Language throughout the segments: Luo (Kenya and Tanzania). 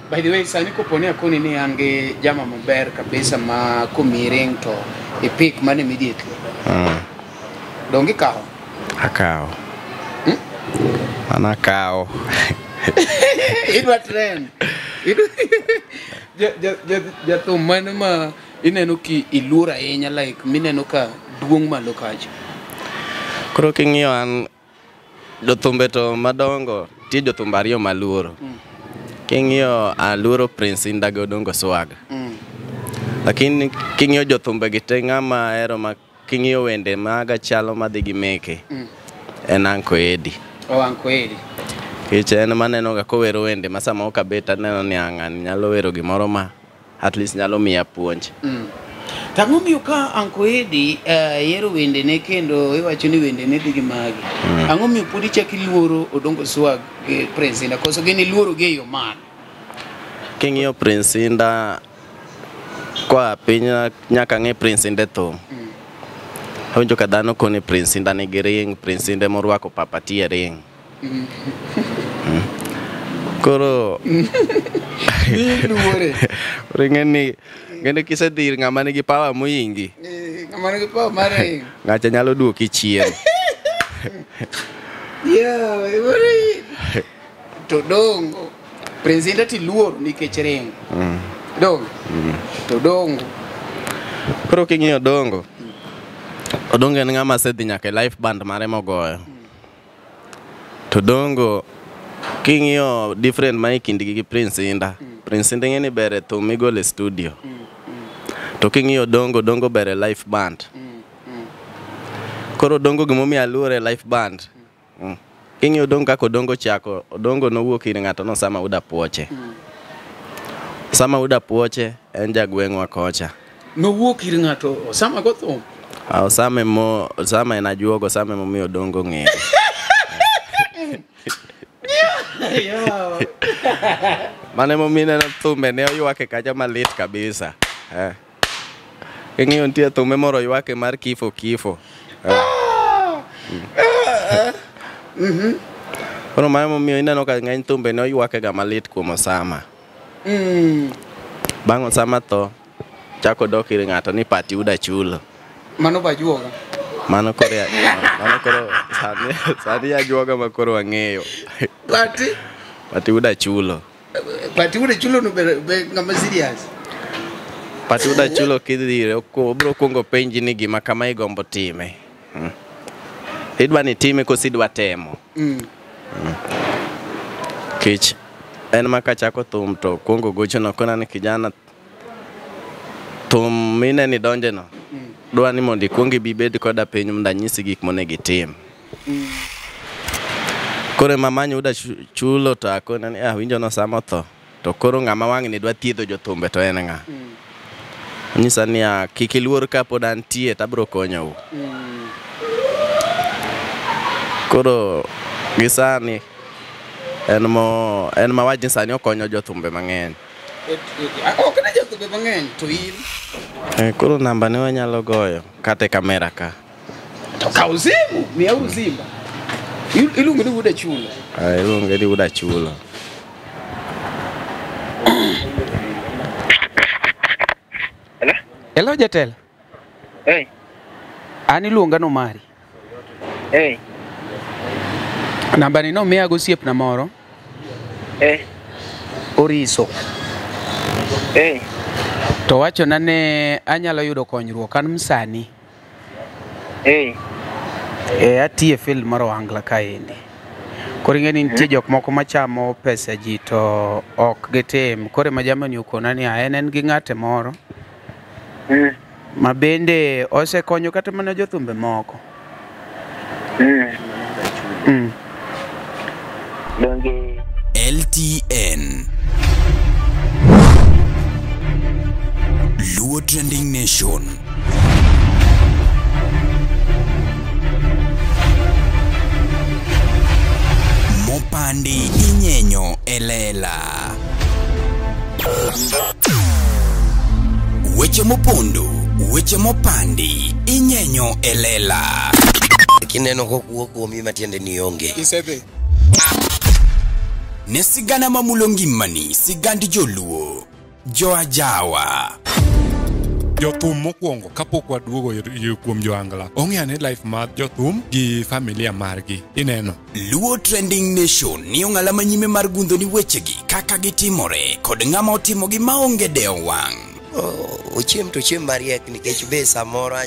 By the way, sani koponi akoni ni an gi jama maber kabisa ma komiyi ring to ipik mana immediately. Donge ikawo? Akawo. An akawo. Idwa trend. Jathum mane ma ineno ki iluor ahinya like mineno ka duong' malo kacha? Koro king'iyo an jothumbe to madongo, nitie jothumbe ariyo maluoro. King'iyo aluoro Prince Indah gi Odongo Swag. Lakini king'iyo jothumbe gi te ng'ama ahero ma king'iyo wende maga chalo madhi gi meke en Uncle Eddie. Oh, Uncle Eddie. Nikech en maneno ga kowero wende ma sama ok abet aneno ni ng'ani nyalo wero gimoro ma at least nyalo miya puonj. To ang'o miyo ka Uncle Eddie yiero wendene kendo iwacho ni wendene dhi gi magi? Ang'o miyo pod ichako iluoro Odongo Swag gi Prince Indah? Koso gin iluoro gi e yo mane? King'iyo Prince Indah koa piny nyaka ng'e Prince Indah e thum. Awinjo ka dhano koni Prince Indah nigi ring, Prince Indah morwako papati e ring. Koro Iluore. Koro ing'e ni kisedhi ir ng'ama nigi power mohingi. Ng'ama nigi power mar ring. Ng'acha nyalo duoki chien. Yeah, to dongo. Prince Indah tiluoro nikech ring. Dongo. To dongo. Koro king'iyo Odongo, Odongo en ng'ama osedhi nyaka e live band mare mogoyo. To Odongo king'iyo different ma e kindgi gi Prince Indah. Prince Indah ing'e ni ber e thum migolo e studio. To king'iyo Odongo, Odongo ber e live band. Koro Odongo gimomiyo aluore e live band. King'iyo Odongo kaka Odongo chako, Odongo nowuok ir ng'ato no Sama Uda Puoche. Sama Uda Puoche en jagweng'wa kocha. Nowuok ir ng'ato Osama go thum? Osama emo, Osama en ajuogo, Osama emomiyo Odongo ng'ere. Mano emomiyo ineno thumbe ne oywake kacha malit kabisa. King'iyo nitie thumbe moro oywake mar kifo kifo. Koro mano emomiyo ineno ka ng'eny thumbe ne oywake ga malit kuom Osama. Bang' Osama tho, chako dok ir ng'ato ni Pati Uda Chulo. Mano bajuoga. Mano koro mano koro sani ajuoga ma koro ang'eyo. Pati? Pati Uda Chulo. Pati Uda Chulo no be ng'ama serious. Pati Uda Chulo kidhi ire, obiro kuongo penji ni gima kama igombo time. Idwa ni time koso idwa temo. Kech en ma kachako thum to kuongo gochona kona ni kijana thum mine ni donje no. Dwa ni mondo ikuong ibi ibed koda piny mondo anyisi gik monego itim. Koro ema amanyo Uda Chulo to akone ni winjo no sama otho. To koro ng'ama wang'ni dwa thiedho jothumbe to en ng'a? Onyisa ni kik iluor kapod antie to abiro konyou. Koro gi sani en mawach ni sani okonyo jothumbe mang'eny. Ok ne jothumbe mang'eny to in. Koro namba ne wanyalo goyo kata e kamera ka. To kaw simu, miya uzimba. Iluongo ni Uda Chulo. Iluonge ni Uda Chulo. Hello? Hello jatelo. Hey. An iluonga no Mari. Hey. Namba ni nomiya go osiepna moro. Hey. Oriso. Hey. To wachona ne anyalo yudo konyruok an msani. Hey. Atiyo e field mar ohangla kaendi. Koro ing'e ni nitie jok moko machamo pesa ji to ok gitim. Koro ema jamani okona ni en gi ng'ate moro. Ma bende osekonyo kata mana jothumbe moko. Donge LTN Luo Trending Nation. Mopandi inyenyo elela. Weche mopondo, weche mopandi inyenyo elela. Kineno kokuo kuomi matiende ni onge. Isedhi. Ne sigana mamulo ngimani, sigand joluo, joajawa. Jothum mokwongo kapok waduogo kuom joangla ong'e ane life mar jothum gi familia margi ineno. Luo Trending Nation ni ong'ala manyime mar gundho ni wechegi kaka gitimore kod ng'ama otimogi maonge dewo wang'. Ochiem to chiem mariek nikech be samoro.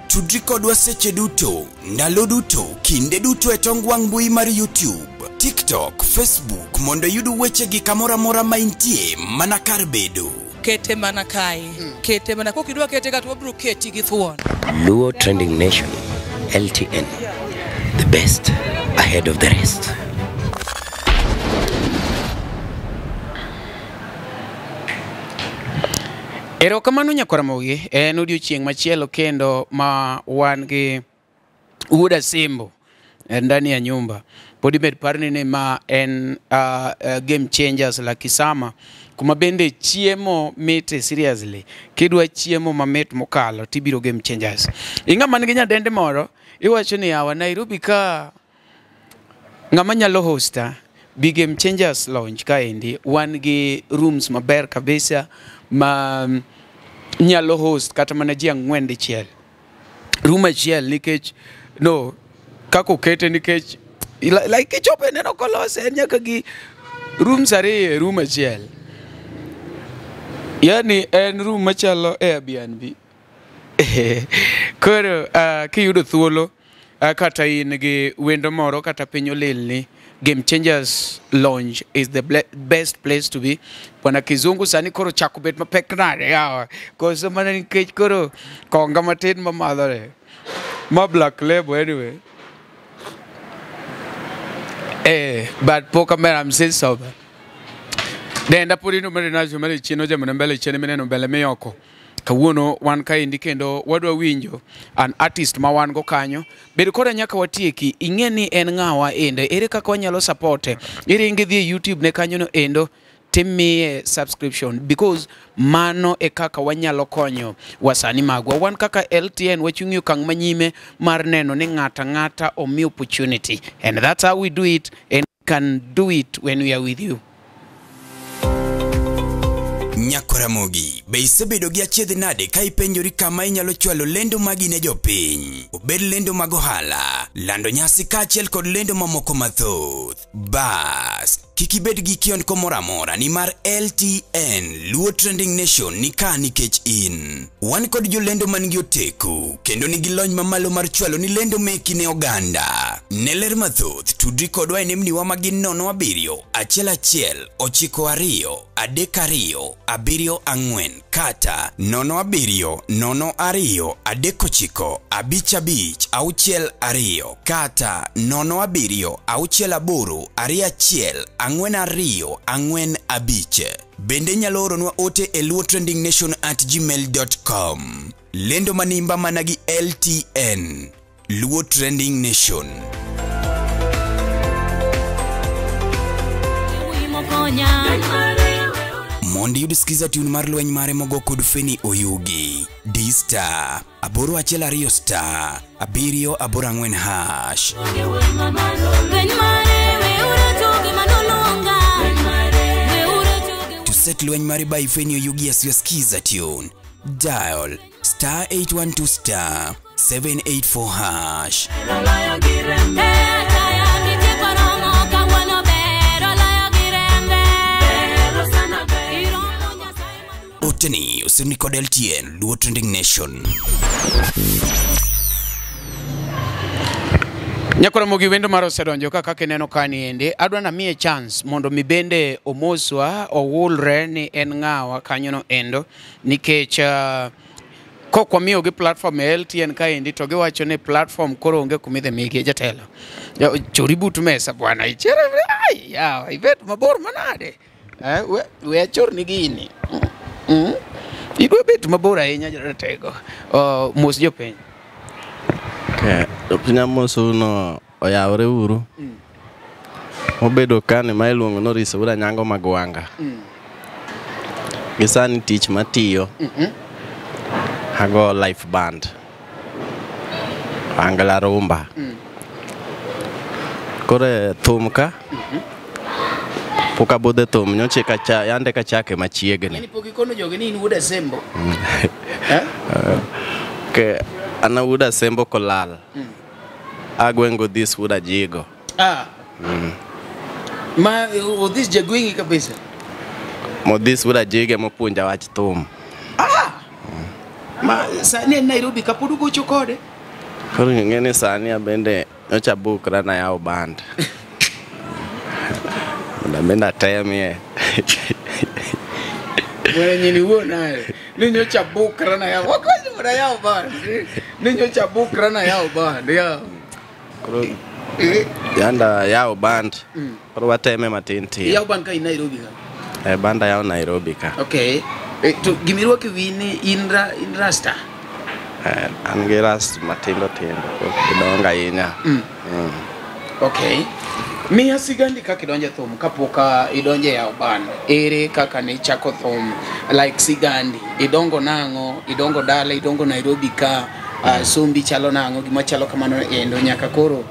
Tudri kodwa seche duto, ndalo duto, kinde duto e tong wang' mbui mar YouTube, TikTok, Facebook mondo iyud wechegi kamoro amora ma intie mana kar bedo. Kete mana kae, kete mana kokidwa kete ka to wabiro keti gi thuon. Luo Trending Nation, LTN, the best ahead of the rest. Erokamano nyakwaramogi, en odiochieng' machielo kendo ma wan gi Wuod Asembo ndani ya nyumba. Pod ibed parni ni ma en Game Changers la Kisama, kuma bende chiemo mit seriously. Kidwa chiemo mamit mokalo tibiro Game Changers. Ing'ama nigi nyadende moro, iwacho ni yawa Nairobi ka ng'ama nyalo hosta bi Game Changers Lounge kaendi, wan gi rooms maber kabisa ma nyalo host kata mana ji 4 dichiel. Room achiel nikech no kako kete nikech like ichopo neno kolose en nyaka gi rooms 2 e room achiel. Yani en room machalo Airbnb. Koro kiyudo thuolo kata in gi wendo moro kata piny olilni, Game Changers Lounge is the best place to be. Bwana Kizungu sani koro chako bet mapek nade yawa. Koso mana nikech koro konga matin mamadhore. Ma Black Label anyway. But pok amera I'm still sober. Denda pod ino mere nacho mere chien ojamone mbele chien mineno mbele miyoko. Kawuono wan kaendi kendo wadwa winjo an artist ma wan go kanyo. Bed koda nyaka watieki, ing'e ni en ng'awa endo, ere kaka wanyalo supporte. Iringi dhi e YouTube ne kanyo no endo timiye subscription because mano e kaka wanyalo konyo wasani magwa. Wan kaka LTN wachung' e okang' manyime mar neno ni ng'ata ng'ata omi opportunity, and that's how we do it and can do it when we are with you. Nyakwaramogi, be isebedo gi achiedh nade ka ipenjori kama inyalo chwalo lendo magi ne jopiny? Obed lendo mag ohala, lando nyasi kaachiel kod lendo mamoko mathoth. Bas, kik ibed gi kiondko moro amora nimar LTN Luo Trending Nation ni ka nikech in. Wan kod jolendo man gi oteku kendo nigi lony mamalo mar chwalo ni lendo meki ne oganda. Ne ler mathoth, tudri kodwa e nembniwa ma gin 07 11 92 32 74 kata 07 02 39 55 62 kata 07 68 21 42 45. Bende nyalo oronwa ote e luotrendingnation@gmail.com. Lendo manimba mana gi LTN, Luo Trending Nation. Mondo iyud skiza tune mar lweny mare mogo kod Feni Oyugi, D star 812 star 784 hash. To set lweny mare by Feni Oyugi as your skiza tune, dial star 812 star 784 hash. Oteni usini kod LTN Luo Trending Nation. Nyakwaramogi wendo mar osedonjo kaka kineno kani endi, adwa namiye chance mondo mi bende omoswa owulre ni en ng'awa kanyono endo nikech kok wamiyogi platform e LTN kaendi to giwacho ni platform koro onge kumidhe migi jatelo. Chori but mesa bwana ichere ai yawa ibet mabor manade. We achorni gini. Idwa bet mabor ahinya jaratego. Mos jopiny. Okay, jopiny amosou no oyawre uru. Obedo kane ma iluongo ni Oris Wuod Anyango Magwanga. Gi sani tich matiyo, ago life band, Angla Rumba. Koro thum ka pok abudho e thum nyocha kacha yande kachake machiegni. Yani pok ikono jogi ni in wuod Asembo. Eh? Ke an awuod Asembo kolal. Agwengo this wuod Ajigo. Ah. Ma Odhis jagwengi kabisa. Modhis wuod Ajigo emopuonja wach thum. Ma sani en Nairobi kapod ugocho kode. Koro ing'e ni sani abende nyocha bukra nayawo band. Mondo abende atemie. Mwana nyini wuo naye. Ni nyocha bukra na yawo. Wakonyo mwana yawo band. Ni nyocha bukra na yawo band. Ya. Koro yanda yawo band. Koro wateme matin tin. Yawo band ka in Nairobi ka. E band ayawo Nairobi ka. Okay. To gimirwako e wiyi ni in rasta. An gi ras matindo tindo, ok gidongo ahinya. Okay. Miya sigandi kaka idonjo e thum kapok idonjo e yawo band. Ere kaka ne ichako thum like sigandi. Idongo nang'o? Idongo dala, idongo Nairobi ka. Sombi chalo nang'o? Gima chalo kamano endo nyaka koro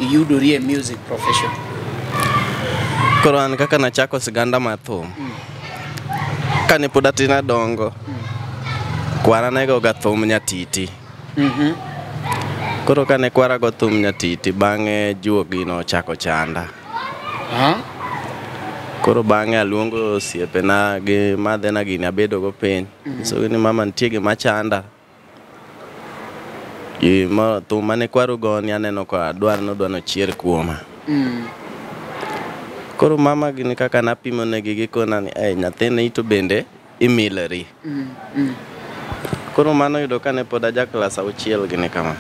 iyudori e music profession. Koro an kaka nachako siganda mar thum. Kane pod atin adongo, kwara ne goga thum nyatiti. Koro kane kwara go thum nyatiti, bang'e juogi nochako chanda. Koro bang'e aluongo osiepena gi madhena gini abedo go piny. Nyisogi ni mama nitie gima chanda. Gima thum mane kwaru go ni aneno ka dwar nodwa nochier kuoma. Koro mama gini kaka napimo negi gikona ni nyathini to bende imilori. Koro mano yudo kane pod aja klas auchiel gini kama.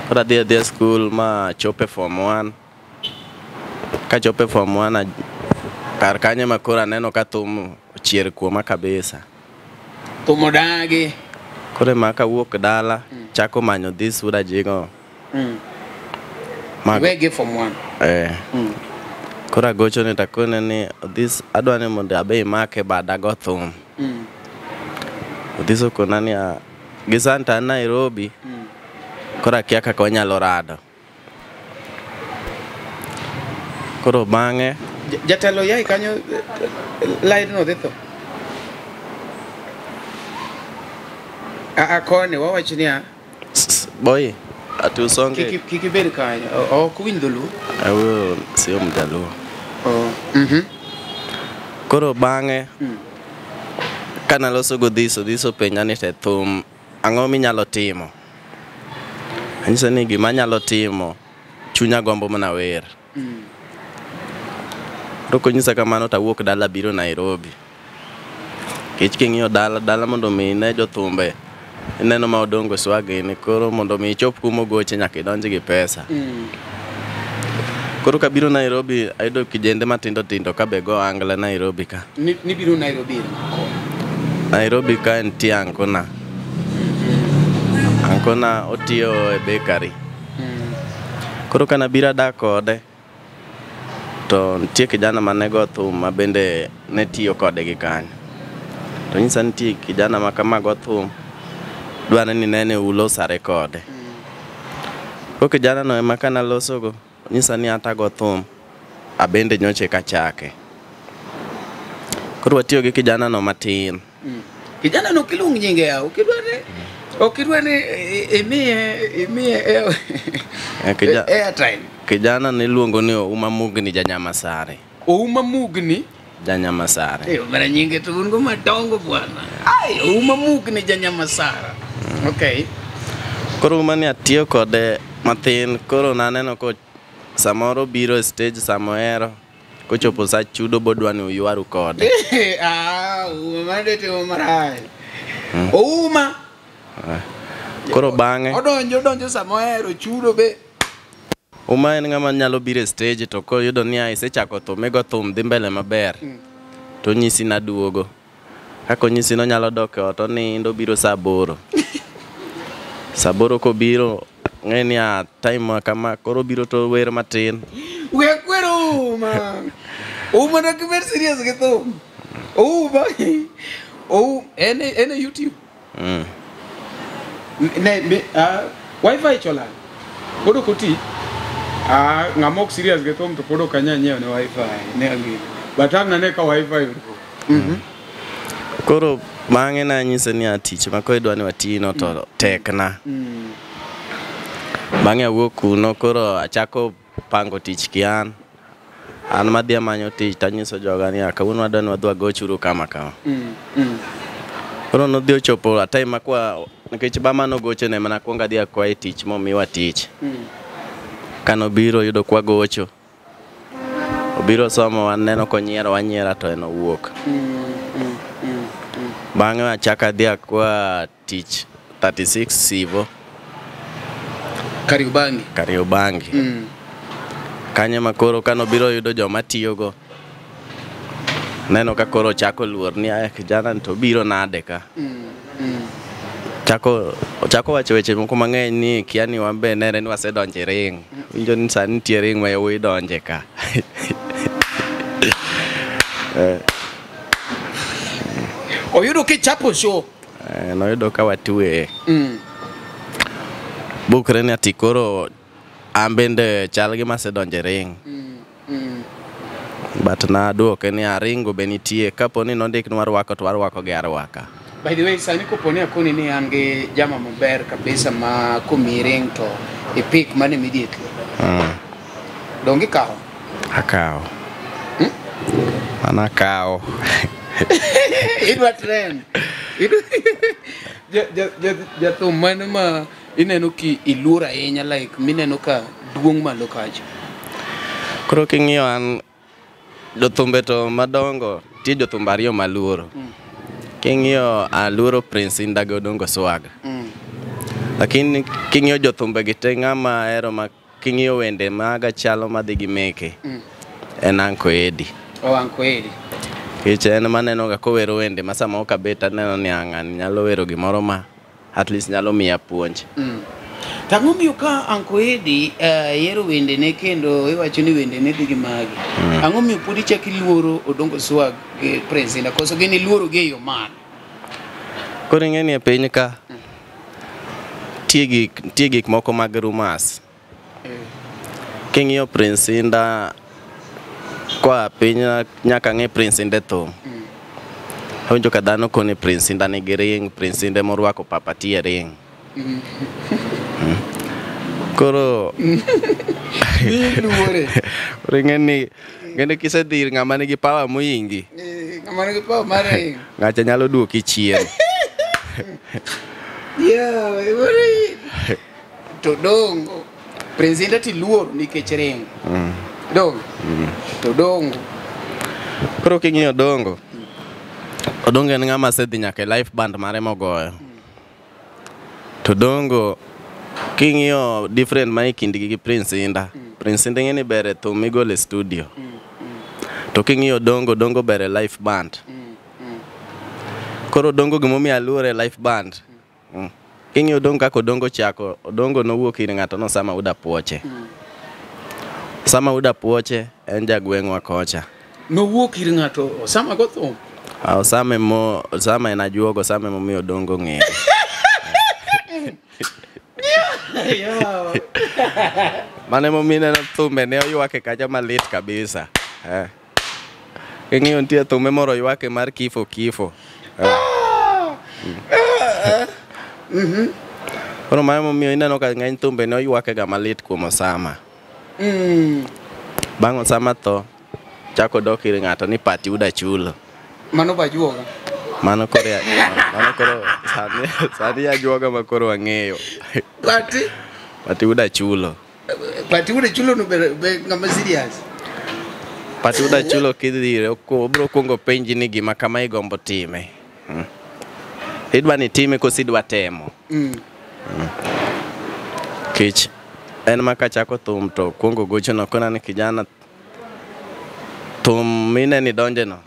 Koro adhi adhiya skul ma achopo e form 1. Kachopo e form 1 kar kanyo ma koro aneno ka thum ochier kuoma kabisa. Thum odagi. Koro ema kawuok dala chako manyo this wuod Ajigo. Wegi form 1. Koro agochone takone ni this adwa ni mondo abe imake bada go thum. Odhis okona ni gi sani to an Nairobi. Koro akia kaka wanyalo rado. Koro bang'e Jatelo yai kanyo line no dhi tho. Koni wawach niya boy ati usonge kik ibed kanyo ok winj dholuo. Awuoyo sio mjaluo. Koro bang'e kanaloso godhiso dhiso penja ni te thum ang'o minyalo timo. Anyise ni gima anyalo timo chunya gombo mana wer. Koro konyisa kamano to awuok dala biro Nairobi. Kech king'iyo dala dala mondo mi ine jothumbe ineno ma odongo swag ni koro mondo mi ichop kuma ogoche nyaka idonj gi pesa. Koro kabiro Nairobi ayudo kijende matindo tindo kabe go angla Nairobi ka. Nibiro Nairobi? Nairobi ka nitie ankona. Ankona otiyo e bakery. Koro kanabiro adak kode to nitie kijana mane go thum ma bende ne tiyo kode gi kanyo. To nyisa nitie kijana ma kama go thum dware ni nene ulosare kode. Koro kijana no ema kanalosogo nyisa ni ata go thum abende nyoche kachake. Koro watiyo gi kijana no matin. Kijana no kiluong nyinge yawo okidwa ni imiye airtime. Kijana niluongo ni Ouma Mugni Janyamasare. Ouma Mugni Janyamasare. Mara nyinge to un go madongo bwana. Ai, Ouma Mugni Janyamasara. Okay. Koro Ouma ni atiyo kode matin, koro naneno ko samoro biro e stage samohero kochopo sa chudo bodwa ni uywaru kode. Ouma mane timo marach. Ouma Koro bang'e odonjo samohero chudo be. Ouma en ng'ama nyalo biro e stage to koyudo ni isechako thum igo thum dhi mbele maber to onyisi naduogo. Kaka onyisi nonyalo dok e ot onindo obiro saa aboro. Saa aboro kobiro ng'e ni time kama koro obiro to wer matin. We kwero Ouma. Ouma nok ibed serious gi thum. Ouma. En e YouTube. Ne wifi cholal. Pod ok oti. Ah, ng'ama ok serious gi thum to pod ok anyal nyiewo ne wifi ne ang'e. But ang' nane ka wifi orumo. Koro bang'e nanyise ni a tich ma koro idwa ni watino to tekna. Bang'e awuok kuno koro achako pango tich ki an. An madhi amanyo tich tanyiso joga ni kawuono wadwa ni wadhi wagochuru kama kama. Koro nodhi ochopo a time ma kwa nikech bama nogochone mana kuongo adhi akwaye tich momiwa tich. Kanobiro oyudo kwagocho. Obiro somo waneno konyiero wanyiera to en owuok. Bang'e achako adhi akwa tich 36 Sivo Kariobangi. Kariobangi. Kanyo ema koro kanobiro yudo joma tiyogo. Neno ka koro ochako luor ni aya kijana ni to obiro nade ka. Ochako wacho weche moko mang'eny ni kia ni wan be nere ni wasedonjo e ring. Winjo ni sani nitie ring ma yawuoyi donje ka. Oyudo kichapo show. Noyudo ka watwe. Bukre ni ati koro an bende chal gi masedonjo e ring. But naduoke ni a ringo be nitie kapo ni nondik ni warwako to warwako gi arwaka. By the way, sani kopo ni akoni ni an gi jama maber kabisa ma komiyi ring to ipik mana immediately. Donge ikawo? Akawo. Mana akawo. Idwa trend. Jathum mano ma ineno ki iluor ahinya like mineno ka duong' malo kacha. Koro king'iyo an jothumbe to madongo nitie jothumbe ariyo maluoro. King'iyo aluoro Prince Indah gi Odongo Swag. Lakini king'iyo jothumbe gi te ng'ama ahero ma king'iyo wende maga chalo madhi gi meke en Uncle Eddie. Oh, Uncle Eddie. Nikech en maneno ga kowero wende ma sama ok abet aneno ni ng'ani nyalo wero gimoro ma at least nyalo miya puonj. To ang'o miyo ka Uncle Eddie yiero wendene kendo iwacho ni wendene dhi gi magi? Ang'o miyo pod ichako iluoro Odongo Swag gi Prince Indah koso gin iluoro gi e yo mane? Koro ing'e ni e piny ka nitie gik moko mag rumors. King'iyo Prince Indah koa piny nyaka ng'e Prince Indah thum. Awinjo ka dhano koni Prince Indah nigi ring, Prince Indah morwako papati e ring. Koro Iluore. Koro ing'e ni kisedhi ir ng'ama nigi power mohingi. Ng'ama nigi power mar ring. Ng'acha nyalo duoki chien. Yeah, to dongo. Prince Indah tiluoro nikech ring. Dongo. To dongo. Koro king'iyo Odongo, Odongo en ng'ama osedhi nyaka e live band mare mogoyo. To Odongo king'iyo different ma e kindgi gi Prince Indah. Prince Indah ing'e ni ber e thum migolo e studio. To king'iyo Odongo, Odongo ber e live band. Koro Odongo gimomiyo aluore e live band. King'iyo Odongo kaka Odongo chako, Odongo nowuok ir ng'ato no Sama Uda Puoche. Sama Uda Puoche en jagweng'wa kocha. Nowuok ir ng'ato Osama go thum. Osama en ajuogo, Osama emomiyo Odongo ng'ere. Mano emomiyo ineno thumbe ne oywake kacha malit kabisa. King'iyo nitie thumbe moro oywake mar kifo kifo. Koro mano emomiyo ineno ka ng'eny thumbe ne oywake ga malit kuom Osama. Bang' Osama tho, chako dok ir ng'ato ni Pati Uda Chulo. Mano bajuoga. Mano koro sani ajuoga ma koro ang'eyo. Pati Uda Chulo. Pati Uda Chulo no be ng'ama serious. Pati Uda Chulo kidhi ire obiro kuongo penji ni gima kama igombo time. Idwa ni time koso idwa temo. Kech en ma kachako thum to kuongo gochona kona ni kijana thum mineni donje no.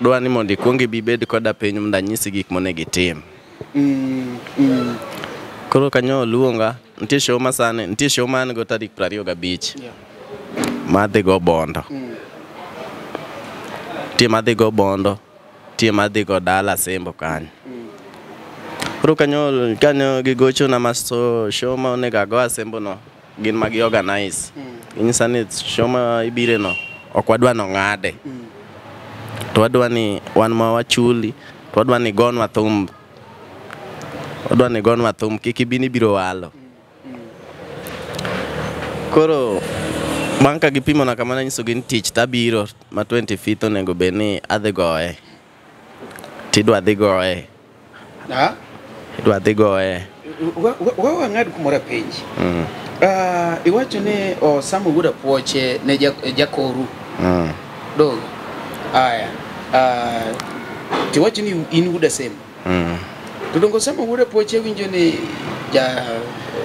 Dwa ni mondo ikuong ibi ibed koda piny mondo anyisi gik monego itim. Koro kanyo oluonga, nitie show ma sani, nitie show ma an go tarik 25. Madhi go Bondo. Nitie madhi go Bondo, nitie madhi go dala Sembo kanyo. Koro kanyo gigochona ma so show ma onego ago Asembo no gin ma gi organize. Inyisa ni show ma ibire no ok wadwa nong'ade. To wadwa ni wan ma wachuli, to wadwa ni gonwa thum. Wadwa ni gonwa thum kik ibi ni biro walo. Koro bang' ka gipimona kamano anyisogi ni tich tabiro ma 25th onego bed ni adhi goye. Tidwa dhi goye. Ah? Idwa dhi goye. Wa ng'ad kumoro e penj. Iwacho ni Osama wuod Apuoche ne jakoru. Dogo. Aya. Tiwacho ni in wuod Asembo. To dongo Osama wuod Apuoche winjo ni ja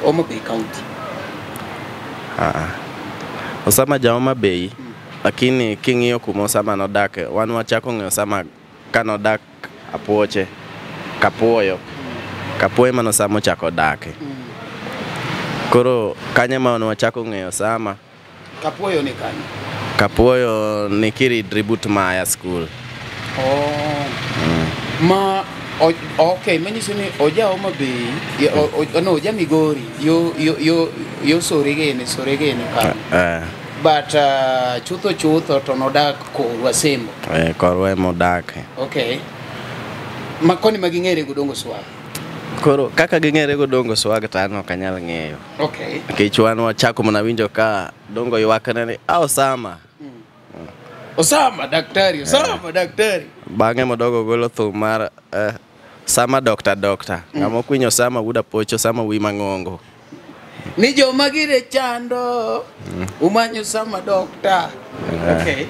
Homa Bay County. Ah. Osama ja Homa Bay, lakini king'iyo kuma Osama nodake, wan wachako ng'eyo Osama kanodak Apuoche, Kapuoyo. Kapuoyo ema Osama ochako dake. Koro kanyo ema wachako ng'eyo Osama. Kapuoyo ni kanyo. Kapuoyo ni kiridri but Maya School. Oh. Ma okay, manyiso ni oja Homa Bay, no, oja Migori, yo Soregene, Soregene kanyo. But chutho chutho to nodak koru Asembo. Korwa ema odake. Okay. Ma koni ma ging'ere go Dongo Swag. Koro kaka ging'ere go Dongo Swag to an ok anyal ng'eyo. Nikech wan wachako mana winjo ka Dongo ywakne ni a Osama. Osama daktari, Osama daktari. Bang'e modogo golo thum mar Sama Doctor Doctor. Ng'ama ok winjo Osama wuod Apocho, Osama wuoyi mang'ongo. Ni joma gire chando umanyo Sama doctor. Okay.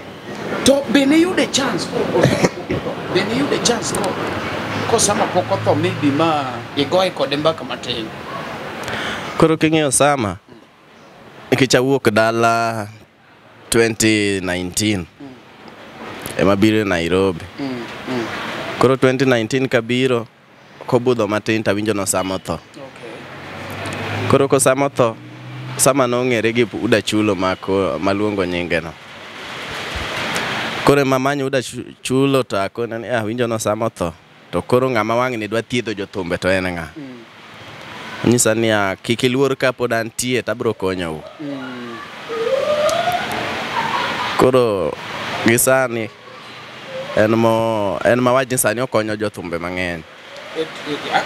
To be ne yude chance be ne yude chance ko Osama pok otho maybe ma igoye kode mbaka matin. Koro king'iyo Osama, nikech awuok dala 2019 ema biro Nairobi. Koro 2019 kabiro kobudho matin tawinjo ni Osama otho. Koro kosama otho, Osama nong'ere gi Uda Chulo maluongo nyinge no. Koro ema amanyo Uda Chulo to akone ni awinjo ni Osama otho. To koro ng'ama wang'ni dwa thiedho jothumbe to en ng'a? Onyisa niya, kik iluor kapod antie to abiro konyou. Koro gi sani en mo en mawach ni sani okonyo jothumbe mang'eny.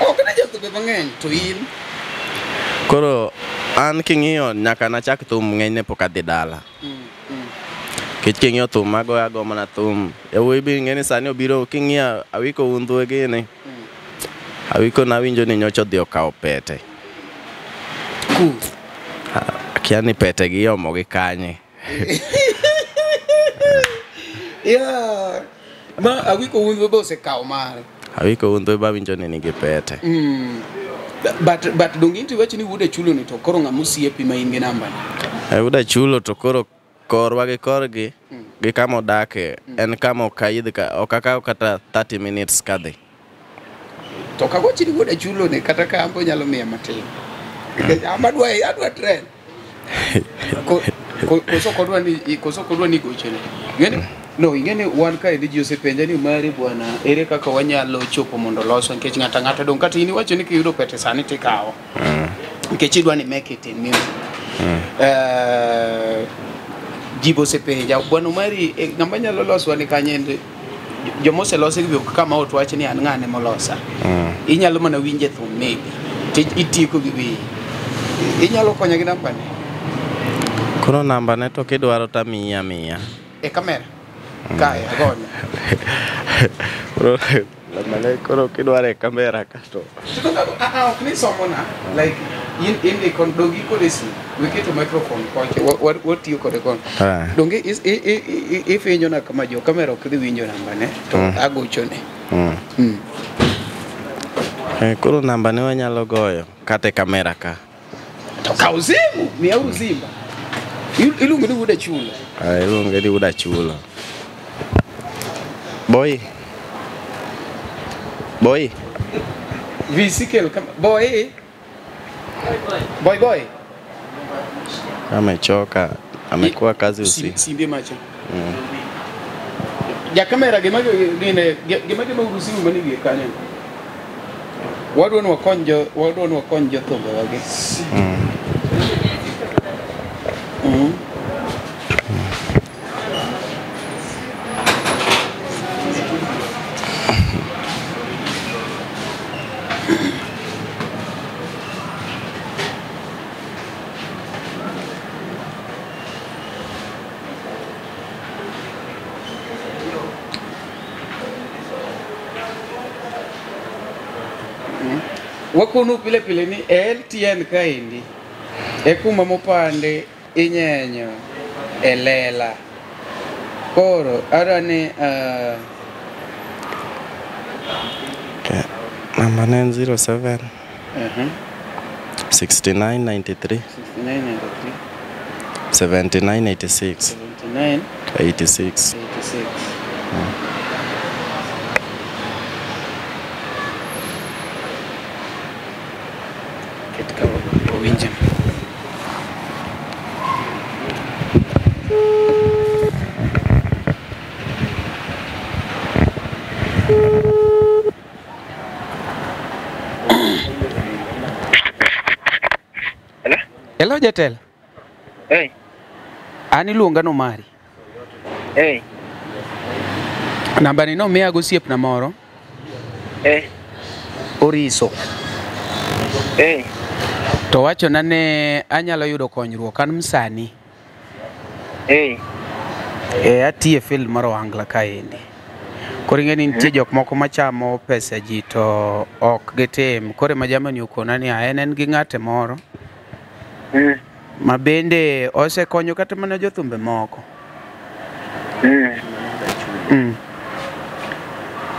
Ok ne jothumbe mang'eny to in Koro an king'iyo nyaka nachak thum ng'enyne pok adhi dala. Nikech king'iyo thum magoyo ago mana thum. Yawuoyi be ing'e ni sani obiro king'iyo Awiko Undhwe gini. Awiko nawinjo ni nyocha odhi okawo pete. Ku. Akia ni pete gi iomo gi kanye. Yeah. Ma Awiko Undhwe be osekawo mare. Awiko Undhwe be awinjo ni nigi pete. But donge inti wacho ni wuod Chulo ni to koro ng'ama osiepi ma in gi namba ne. Wuod Achulo to koro korwa gi korgi gi kama odake en kama ok aidh ok akaw kata 30 minutes kadhi. To kagochi ni wuod Achulo ni kata ka ambo nyalo miya matin. Nikech amba adwa trend. Koso kodwa ni gochone. Ing'eni no ing'eni wan kaendi ji osepenja ni mari bwana ere kaka wanyalo chopo mondo loswa nikech ng'ato ang'ata dong' kata in iwacho ni kiyudo pete sani tikawo. Nikech idwa ni make it in music. Ji be osepenja bwana Omari ng'ama nyalo loswa ni kanye joma oselosi gi be ok kama ot wach ni an ng'ane molosa. Inyalo mana winje thum maybe to itieko gi wiyi. Inyalo konya gi namba ne Koro namba ne to kidwaro tamiyi amiya. E kamera. Kae agonyo. Koro namba ne koro kidwaro e kamera ka to. Ok ni somona like in indiko dogi kode simu wiketo microphone kocha watiyo kode kono. Donge ifinyo na kama jo kamera ok dhi winjo namba ne to agochone. Koro namba ne wanyalo goyo kata e kamera ka. To kaw simu, miyauru simba. Iluongo ni wuod Achulo. Iluonge ni wuod Achulo. Boy. Boy. Visikel kama boy. Boy boy. Amechoka, amekuwa kazi usiku. Simbe macho. Ja kamera gima gine gima uru simu mani wiye kanyo. Wadwa ni wakony jothumbe wagi. Wakonu pile pile ni LTN kaendi e kuma mopande inyenyo e lela. Koro adwa ni Okay. Namba ne en 07 69 93 69 93 79 86 79 86. 86. Ket ka owinje. Hello? Hello jatelo. Hey. An iluonga no Mari. Hey. Namba ni nomiya gosiepna moro Hey. Oriso. Hey. To wachona ne anyalo yudo konyruok an msani. Hey. E atiye field mar ohangla kaendi. Koro ing'e ni nitie jok moko machamo pesa ji to ok gitim. Koro ema jamani okona ni en gi ng'ate moro ma bende osekonyo kata mana jothumbe moko.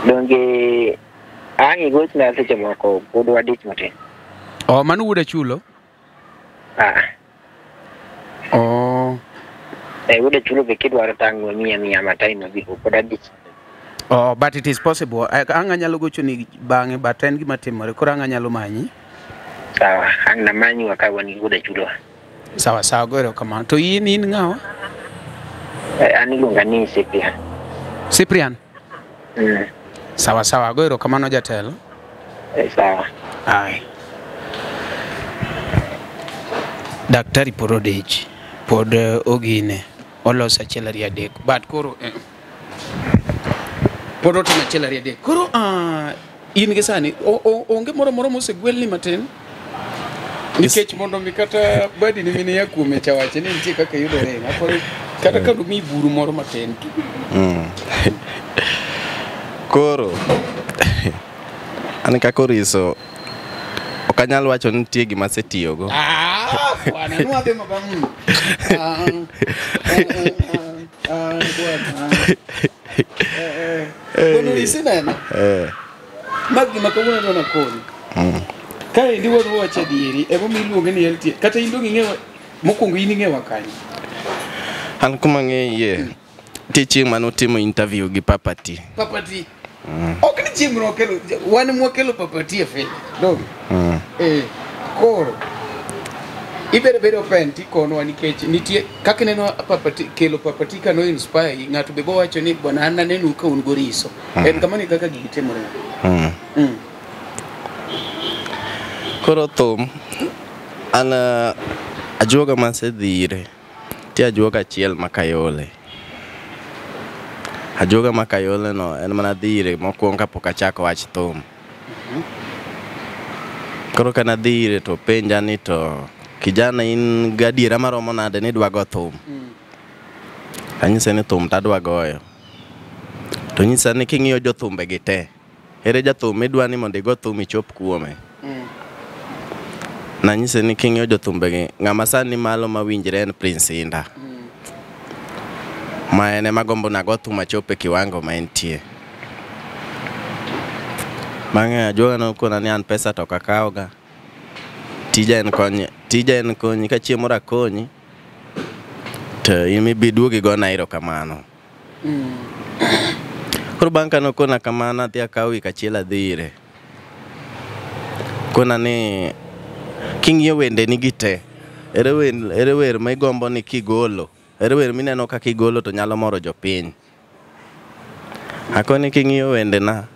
Donge ang' igochna seche moko pod wadich matin. Oh, mano wuod Achulo? Ah. Oh. Eh, wuod Achulo be kidwaro tang' wamiya miya matin mabi pod adich. Oh, but it is possible. Ang' anyalo gochoni bang'e, but en gima timore. Koro ang' anyalo manyi. Sawa, ang' namanyi ka wan gi wuod Achulo. Sawa sawa, go erokamano. To in ng'awa? Eh, an iluonga ni Cyprian. Cyprian? Sawa sawa, go erokamano jatelo. Eh, sawa. Ai. Daktari pod odich, pod ogine, oloso achiel ariyo adek. But koro pod otimo achiel ariyo adek. Koro in gi sani onge moro moro mosegwelni matin? Nikech mondo mi kata badi ni mine ya kuome cha wache ni nitie kaka yudore. Kata ka mi buru moro matin. Koro an kaka Oriso ok anyal wacho ni nitie gima asetiyogo. Ah, bwana nwadhi mabang'. Bwana. Bwana isineno? Mag gima kawuono adwa nakoni. Kaendi wadwa wacho adieri, emomiyo iluonge ni LTN. Kata in dong' ing'ewa, mokwongo in ing'ewa kanye? An kuma ang'eye, nitie chieng' mane utimo interview gi Papa T. Papa T. Ok ni chieng' mwakelo, wan mwakelo Papa T e film. Dong'? Koro ibedo bedo open tikonwa nikech nitie kaka ineno Papa T, kelo Papa T ka no inspire yi, ng'ato be bowacho ni bwana an naneno ka un goriso. En kamano e kaka gigi timore. Koro thum, an ajuoga masedhi ire, nitie ajuoga achiel ma Kayole. Ajuoga ma Kayole no en mana dhi ire mokwongo kapok achako wach thum. Koro kana dhi ire to penja ni to kijana in gadiera maromo nade ni idwa go thum. Anyise ni thum tadwa goyo. To nyisa ni king'iyo jothumbe gi te, ere jathum midwa ni mondo igo thum ichop kuome. Nanyise ni king'iyo jothumbe gi, ng'ama sani malo mawinjre en Prince Indah. Ma en ema gombo nago thum achop e kiwango ma entie. Bang'e ajuoga nokona ni an pesa to ok akawga. Tija en konyi, ka chieng' moro akonyi, to in ibi duogo igona erokamano. Koro bang' ka nokona kamano adhi akawo wik achiel adhi ire. Kona ni king'iyo wendeni gi te, ere wer ma igombo ni kigolo, ere wer mineno ka kigolo to nyalo moro jopiny. Akoni king'iyo wendena,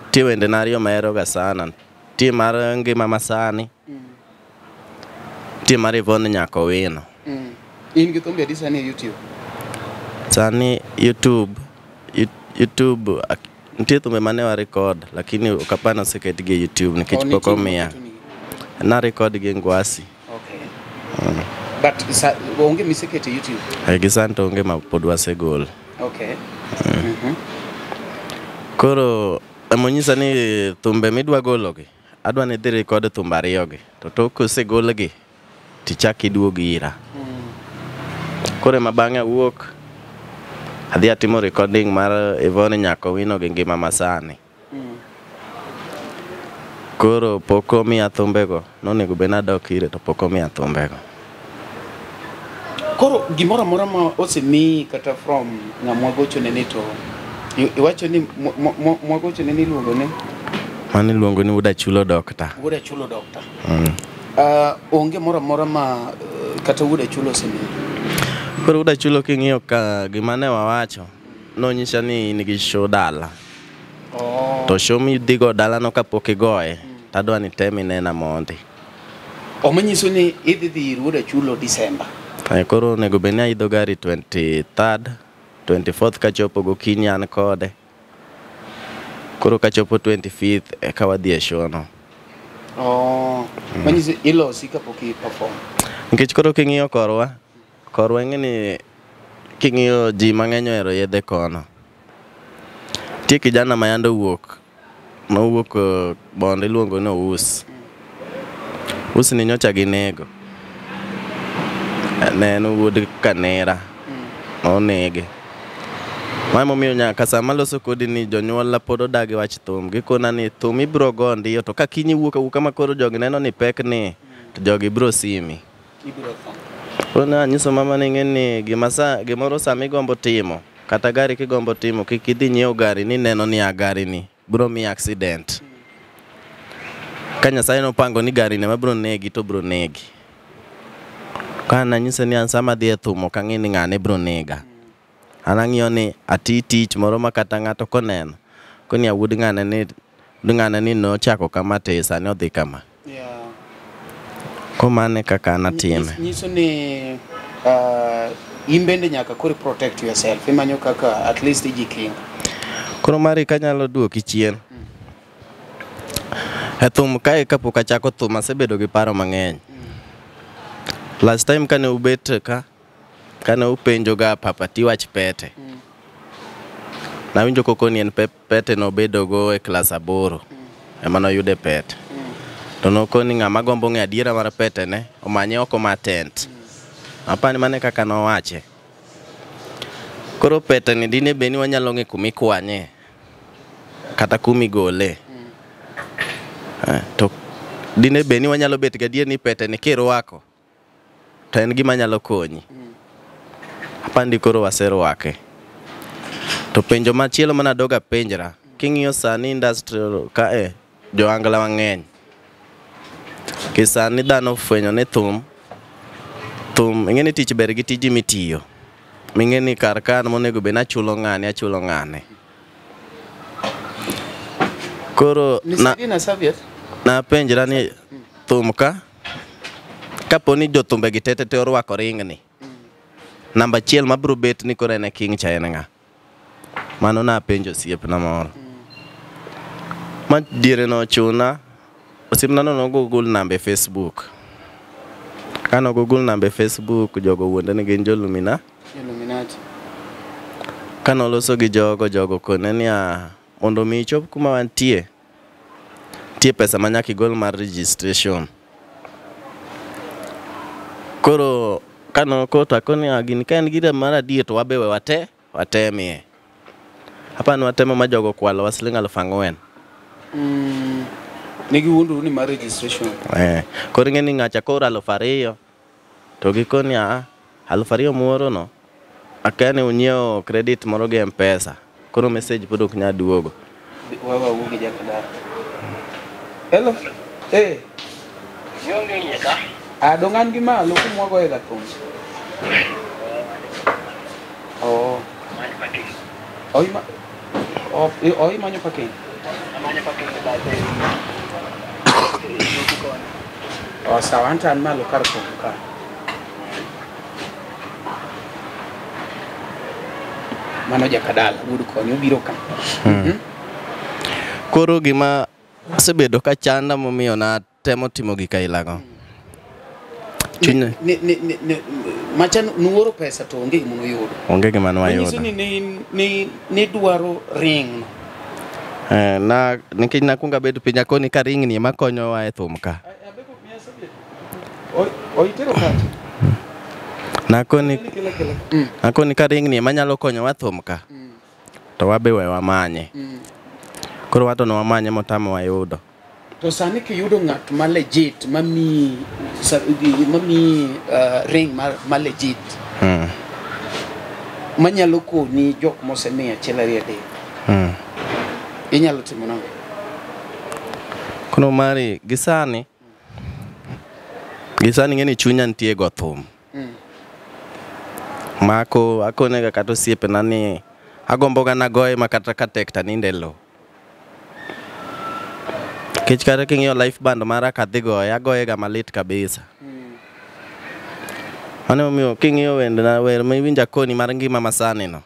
nitie wendena ariyo maheroga sana. Nitie mar ngima masani, nitie mar Yvonne Nyakowino. In gi thumbe adi sani e YouTube? Sani YouTube nitie thumbe mane wa record lakini ok apar ni oseketgi e YouTube nikech pok omiya. Na record gi Ngwasi. Okay. But onge misekete YouTube? Gi sani to onge ma pod wasegolo. Okay. Koro emonyisa ni thumbe midwa gologi adwa ni idhi record thumbe ariyogi to tok kosegolgi tichak iduog ira. Koro ema bang'e awuok adhi atimo recording mar Yvonne Nyakowino gi ngima masani. Koro pok omiya thumbego, nonego bed ni adok ire to pok omiya thumbego. Koro gimoro amora ma osemiyi kata from ng'ama wagochone ni to iwacho ni mwagochone ni iluongo ni Mano iluongo ni Wuod Achulo Doctor. Wuod Achulo Doctor. Onge moro amora ma kata Wuod Achulo osemiyi. Koro Wuod Achulo king'iyo ka gima ne wawacho, nonyisa ni in gi show dala. To show midhigo dalano kapok igoye, tadwa ni tem inena mondi. Omanyiso ni idhi dhi ir Wuod Achulo December. Koro onego bed ni aidho gari 23rd, 24th kachopo gokinyi an kode. Koro kachopo 25th eka wadhi e show no. Manyiso ilosi kapok i perform. Nikech koro king'iyo korwa, korwa ing'e ni king'iyo ji mang'eny ohero yedhe kono. Nitie kijana ma yande owuok, nowuok Bondo iluongo ni Ous. Ous ni nyocha ginego. Ne en wuod Kanera, nonege. Ma emomiyo nyaka sama aloso kodi ni jonyuolna pod odagi wach thum. Gikona ni thum ibiro go ndiyo to ka kiny iwuok awuoka ma koro jogi neno ni pek ni to jogi biro simi. Ibiro tho. Koro nanyiso mama ni ing'e ni gimoro sama igombo timo kata gari kigombo timo kik idhi nyiew gari ni neno ni a gari ni biro miyi accident. Ka Nyasaye nopango ni gari ni ema biro negi to biro negi. Ka nanyise ni an sama adhi e thum ok ang'i ni ng'ane biro nega. An ang'iyo ni ati tich moro ma kata ng'ato koneno koni a wuod ng'ane ni nochako kama to sani odhi kama. Ko mano e kaka an atime. Nyiso ni in bende nyaka koro protect yourself. Imanyo kaka at least ijikinga. Koro mari kanyalo duoki chien. E thum kae kapok achako thum asebedo gi paro mang'eny. Last time kane ubet ka, kane upenjo ga Papa T wach pete. Nawinjo koko ni en pete nobedo go e klas 8 ema noyude pete. To nokoni ng'ama gombo ng'eyo adiera mar pete ne omanye oko mar tent. Apani mano e kaka nowache. Koro pete ni dine bed ni wanyalo ng'e kumikwanye kata kumigole. To dine bed ni wanyalo bet gadier ni pete ni kirwako to en gima nyalo konyi. Apandi koro waserwake. To penjo machielo manadoga penjra, king'iyo sani industry kae jo-Angla mang'eny. Ki sani dhano ofwenyo ni thum ing'e ni tich ber gi tiji mitiyo. Ming'e ni kar kan monego bed ni achulo ng'ane, achulo ng'ane. Koro napenjra ni thum ka kapo ni jothumbe gi tete te orwako ringni. Namba achiel mabiro bet ni koro en e king cha en ng'a? Mano napenjo osiepna moro. Ma diere no ochuna, osiepna no nogoogle namba e Facebook. Kano google namba e Facebook, jogo wuonde ni gin jo Illuminati. Kano loso gi jogo, jogo kone ni mondo mi ichop kuma wantie, nitie pesa ma nyaka igol mar registration. Koro kano kota akoni gini ka en gire mar adier to wabe we watemie. Apani watemo ma jogo okwalowa siling 4,000. Ne giwuondoru ni mar registration. Koro ing'e ni ng'acha koro 2,000 to gikoni 2,000 muoro no akia ni unyiewo credit moro gi M-Pesa. Koro message pod ok nyal duogo. Wewe wuo gi jakadala. Hello. Dong an gi malo kuma wagoye ga thum. Imanyo parking. Sawa, anto an malo kar thum ka. Mano jakadala wuod koni obiro ka. Koro gima osebedo ka chanda momiyo natemo timo gik ailago. Chunya Macha nuoro pesa to onge gima nuyudo. Onge gima nwayudo. Manyiso ni ni dwaro ring no. Na nikech nakwongo abet piny akoni ka ringni ema konyowa e thum ka. Oitero kacha. Nakoni ka ringni ema nyalo konyowa thum ka. To wabe we wamanye. Koro wato no wamanye motamo wayudo. To sani kiyudo ng'at ma legit mamiyi ring ma legit manyalo koni jok mosemiyo achiel ariyo adek inyalo timo nang'o? Kono mari gisani ng'eni chunya nitie go thum. Mako akonega kata osiepena ni agombo ga nagoye ma kata ka tek to aninde lowo. Nikech kata king'iyo life band mara kadhi goye, agoye ga malit kabisa. Mano emomiyo king'iyo wendena wer miwinjo akoni mar ngima masani no.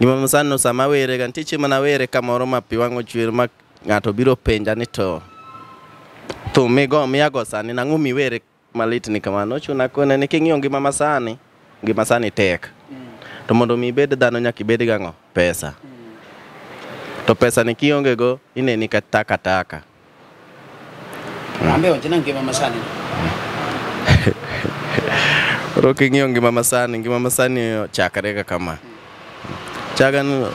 Ngima masani no sama awere ga nitie chieng' mane awere kamoro ma pi wang' ochwer ma ng'ato biro penja ni to thum migo miago sani nang'o miwere malit ni kamano. Ochuna akone ni king'iyo ngima masani, ngima sani tek. To mondo mi ibed dhano nyaka ibed gang'o? Pesa. To pesa ni kionge go ineni ka takataka. Ambe wachna ngima masani. Koro king'iyo ngima masani ochakre ga kama. Chagan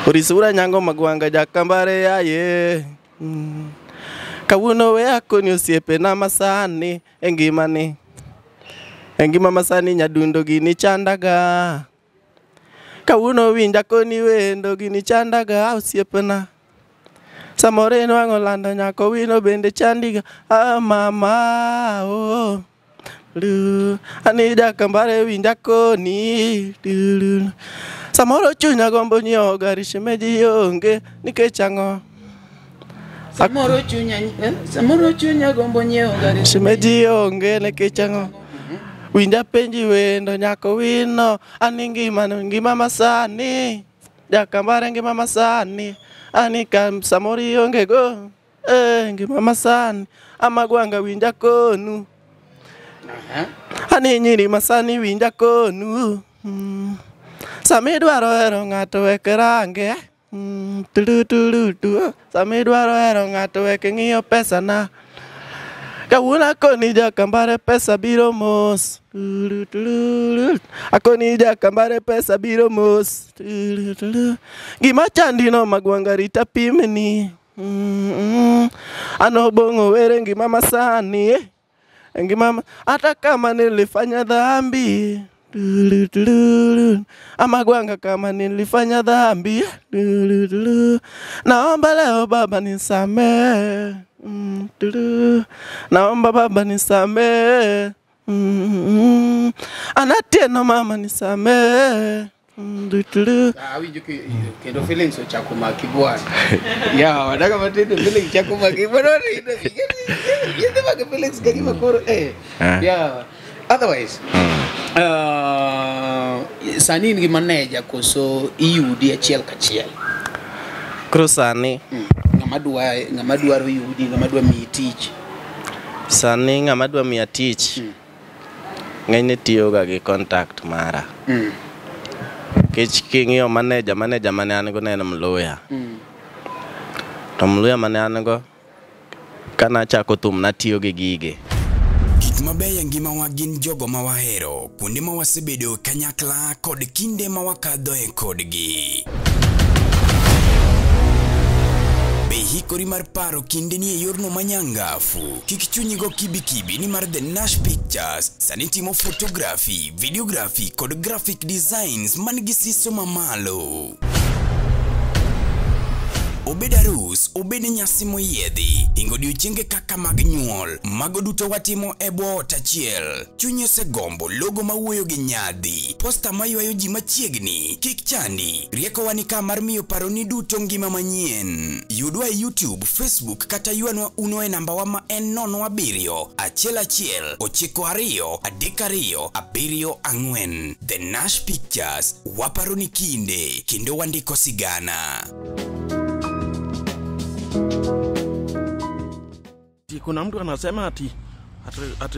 orisura nyango magwanga jakambare aye. Kawuono we akoni osiepena masani e ngimani. E ngima masani nyadundo gini chandaga. Kawuono winja koni wendo gini chandaga osiepena. Samoro inwang'o lando nyako wino bende chandiga. Ah mama oh. Lu ani jakambare winja koni. Lu. Samoro chunya gombo nyiewo gari shemeji onge nikech ang'o? Samoro chunya gombo nyiewo gari shemeji onge nikech ang'o? Winja penji wendo nyako wino ani ngima ngima masani jakambare ngima masani ani kam samoro ionge go ngima masani amagwanga winja konu. Ani nyiri masani winja konu. Sami dwaro hero ng'ato wek range. Tulu tulu tu. Sami dwaro hero ng'ato wek ng'iyo pesa na. Kawuono akoni jakambare pesa biro mos. Tulu tulu. Akoni jakambare pesa biro mos. Tulu tulu. Gima chandi no magwanga rita pimni. Ano bongo were ngima masani. Ngima hata kama nilifanya dhambi. Tulu tulu. Amagwanga kama nilifanya dhambi. Tulu tulu. Naomba leo baba nisamee. Tulu. Naomba baba nisamee. Anatieno mama nisamee. Tulu. Awinjo kendo feelings ochako maki bwana. Ya, wadaka matindo feelings chako maki bwana. Yende mag feelings kagima koro eh. Yeah. Otherwise, sani in gi manager koso iyudi achiel kachiel? Koro sani ng'ama dwaro yudi, ng'ama dwa miyi tich. Sani ng'ama dwa miya tich ng'enyne tiyoga gi contact mara. Nikech king'iyo manager mane an go ne en Mluya. To Mluya mane an go kanachako thum natiyo gi gige. Gik mabeyo e ngimawa gin jogo ma wahero, kuonde ma wasebedo kanyakla kod kinde ma wakadhoe kodgi. Be hikori mar paro kindeni e yorno manyangafu? Kik chunyi go kibikibi ni mar The Nash Pictures sani timo photography, videography kod graphic designs man gi siso mamalo. Obed arus, obed nyasi moyiedhi, ingo odiochienge kaka mag nyuol, mago duto watimo e bwo ot achiel. Chunyi osegombo logo mawuoyo gi nyadhi, posta maywayo ji machiegni, kik chandi, riekowa ni ka mar miyo paroni duto ngima manyien. Yudwa e YouTube, Facebook kata ywanwa uno e nambawa ma en 07 11 92 32 74. The Nash Pictures, waparoni kinde, kendo wandiko sigana. Kuna mtu anasema ati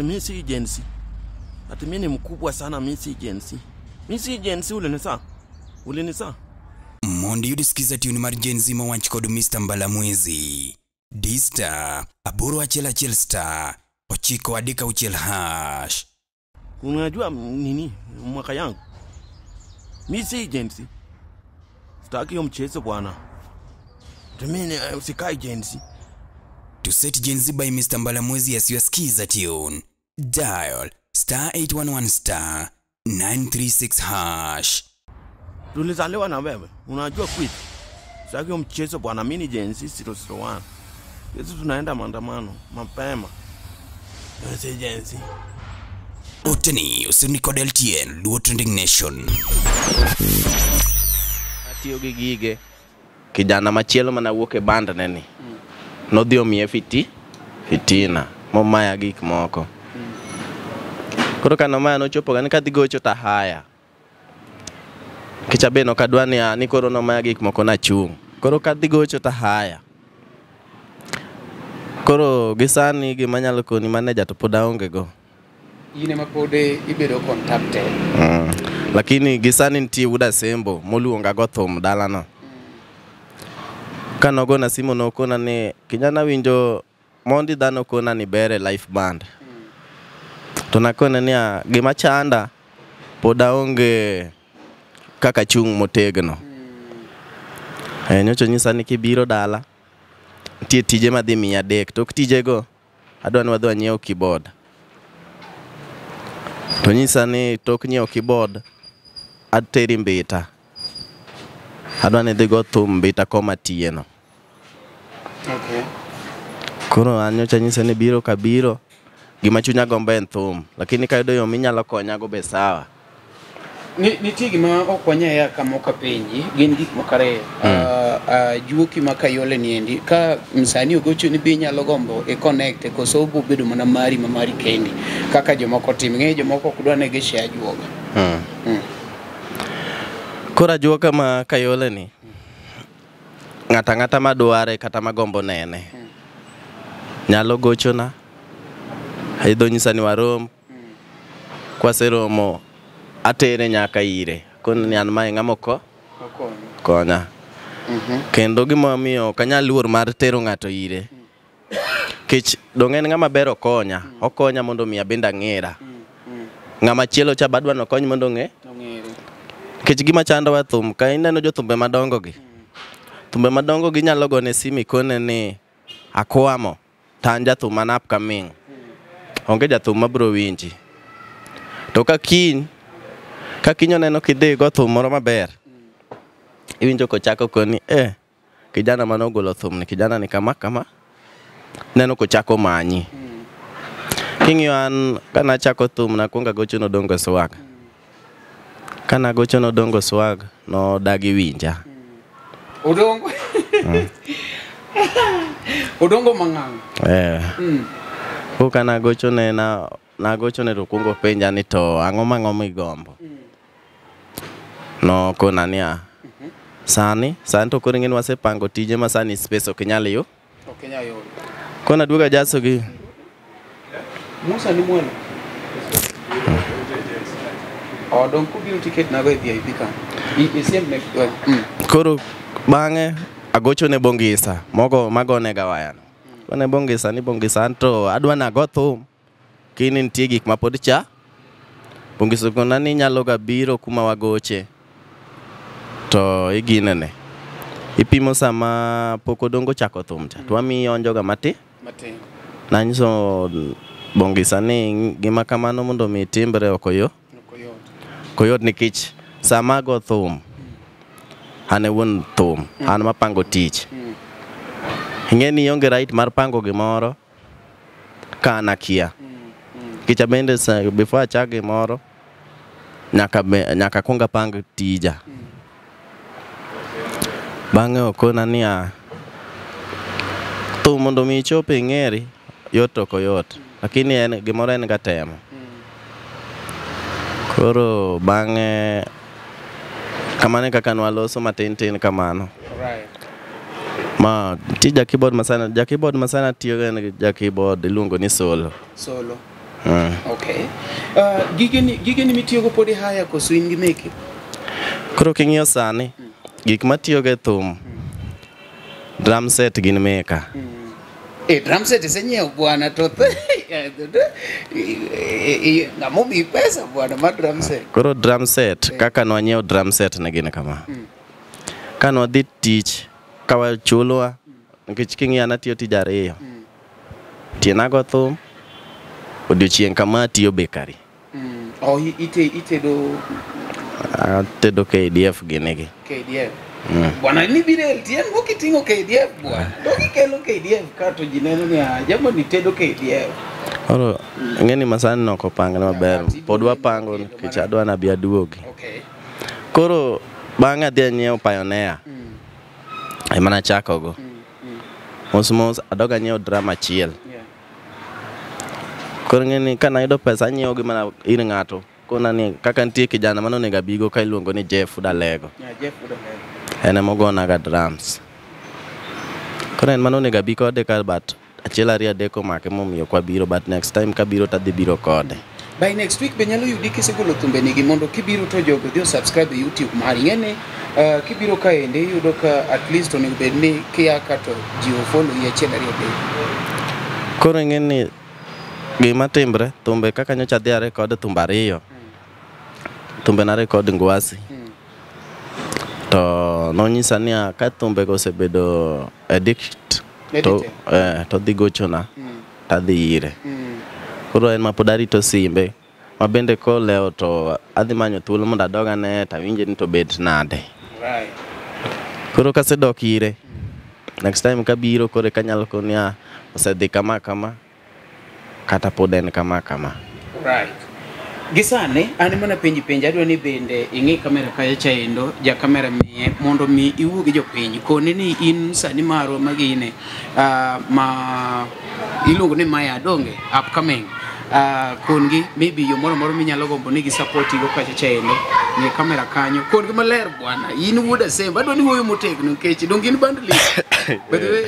mimi si Gen Z. Ati mimi ni mkubwa sana, mimi si Gen Z. Mimi si Gen Z, ulinisa. Mondo iyud skiza tune mar Gen Z mowach kod Mr. Mbalamwezi. D star 811 star 936 hash. Unajua nini mwaka yangu? Mi si Gen Z. Sitaki hiyo mchezo bwana. Mimi sikai Gen Z. To set Gen Z by Mr. Mbalamwezi as your skiza tune, dial star 811 star 936 hash. Tulizaliwa na wewe. Unajua kweli. Sitaki hiyo mchezo bwana, mimi ni Gen Z 001. Sisi tunaenda maandamano mapema. Mimi si Gen Z. Oteni osirni kod LTN Luo Trending Nation. Atiyo gi gige kijana machielo manawuok e band ne ni nodhi omiye fitina momaya gik moko. Koro ka nomaya nochopo ga ni kadhi gocho to ahaya. Nikech abe nok adwa ni koro nomaya gik moko nachung'. Koro kadhi gocho to ahaya. Koro gi sani gima anyalo koni manager to pod aonge go. In ema pod ibedo contacted. Lakini gi sani nitie wuod Asembo moluonga go thum dalano. Kanogona simu nokona ni kijana winjo mondi dhano kona ni ber e live band. To nakone niya gima chanda pod aonge kaka chung' motegno. Nyocha onyisa ni kibiro dala nitie tije madhi miyi adek tok tijego adwa ni wadhi wanyiew keyboard. To nyisa ni tok nyiewo keyboard ateri Mbita. Adwa ni idhi go thum Mbita koma tiye no. Koro an nyocha anyise ni biro kabiro gima chunya gombo en thum lakini kayudo yo minyalo konyago be sawa. Nitie gima ok wanyal kama ok apenji, gin gik moko ariyo. Juoki ma Kayole ni endi, ka msanii ogocho ni be inyalo gombo e connect koso obo bedo mana mari ma mari kendi kaka jomoko timo. Ing'e jomoko ok dwa ni gi share ajuoga. Koro ajuoga ma Kayole ni ng'ata ang'ata madware kata magombo nene nyalo gochona idho nyisa ni warom kwaseromo atere nyaka ire koni ni an mae ng'ama oko konya. Kendo gimomiyo ok anyal luor mar tero ng'ato ire kech dong' en ng'ama ber okonya okonya mondo mi abende ang'era. Ng'ama chielo cha be adwa ni okony mondo ong'e nikech gima chandowa e thum ka ineno jothumbe madongo gi thumbe madongo gi inyalo gone simu ikone ni akwamo to an jathum an upcoming. Onge jathum mabiro winji. To ka kiny oneno kidhi igo thum moro maber iwinjo kochako koni kijana manogolo thum ni kijana ni kama kama neno kochako manyi. King'iyo an kanachako thum nakwongo agocho nodongo swag. Kanagocho nodongo swag nodagi winja. Odongo. Odongo mang'ang'. Koro kanagochone nagochone to okwongo openja ni to ang'o mang'o migombo. Nokona niya sani to koro ing'eni wasepango tije ma sani space ok inyal yudo. Ok inyal yudo. Koro naduogo ajaso gi Musa ni mwalo. Odong kubiro tiket nago e VIP ka. Isiem ne. Koro bang'e agochone Bongisa mogo magonega wayano. Kone Bongisa ni Bongisa anto adwa nago thum kini nitie gik ma pod cha. Bongisa okona ni inyalo ga biro kuma wagoche to iginene. Ipimo sama pok Odongo chako thum cha to wamiyi ionjo ga matin. Matin. Nanyiso Bongisa ni gima kamano mondo mi timbre ok oyot. Ok oyot nikech sama ago thum an e wuon thum, an mapango tich. Ing'e ni ionge right mar pango gimoro ka an akia. Nikech abende before achak gimoro nyaka akuong apang tija. Bang'e okona niya thum mondo mi ichop ing'eri yot to ok oyot. Lakini en gimoro en ga temo. Koro bang'e kamano e kaka nwaloso matin tin kamano. Ma nitie ja keyboard masani ja keyboard masani atiyogo en ja keyboard iluongo ni Solo. Solo. Okay. Gigeni mitiyogo pod ihaya koso in gi meki? Koro king'iyo sani Gik matiyogo e thum, drum set gin meka. Drum set isenyiewo bwana to ng'ama omiyi pesa bwana mar drum set. Koro drum set, kaka nwanyiewo drum set ne gin kama. Ka nwadhi tich, ka wachulwa, nikech king'iyo an atiyo tij ariyo. Tiena go thum, odiochieng' kama atiyo bakery. Oh, itedo Atedo KDF gini gi. KDF. Bwana nibiro e LTN mok iting'o KDF bwana. Dok ikelo KDF ka to ji neno ni ah, jamani tedo KDF. Koro ing'e ni masani nok opangne maber. Pod wapango nikech adwa nabi aduogi. Okay. Koro bang'e adhi anyiewo Pioneer. Ema nachakogo. Mos mos adog anyiewo drum achiel. Koro ing'e ni kanayudo pesa anyiewo gi mana ir ng'ato. Kona ni kaka nitie kijana mane onego abigo ka iluongo ni Jeff Dalego. Yeah, Jeff Udalego. En ema ogonaga drums. Koro en mane onego abi kode ka but achiel ariyo adek omake momiyo ok wabiro but next time kabiro tadhi biro kode. By next week be nyalo yudi kisegolo thumbeni mondo kibiro to jogo dhi subscribe e YouTube mari. Ing'e ni kibiro kaendi iyudo ka at least onego bed ni kia ka to ji ofollow yi achiel ariyo adek. Koro ing'e ni gima timbre thumbe kaka nyocha adhi arekod thumbe ariyo. Thumbe narekod Ngwasi. To nonyisa niya ka thumbego osebedo addict to, Edited. to dhi gochona tadhi ire. Koro en ma pod arito simbe ma bende kolewo to adhi manyo thuolo mondo adog ane tawinje ni to bet nade. Koro kasedok ire, next time kabiro koro eka anyalo koni niya osedhi kama kama kata pod en kama kama. Right. Gi sani an mana penji penji adwa ni bende ing'i kamera kacha chaendo ja kamera miye mondo mi iwuo gi jopiny kone ni in sani marwa magine ma iluongo ni Maya Donge upcoming kon gi maybe yo moro moro minyalo gombo ni gi support go kacha chaendo ng'i kamera kanyo kon gi maler bwana in wuod Asembo adwa ni wuoyo motegno nikech donge in band leader by the way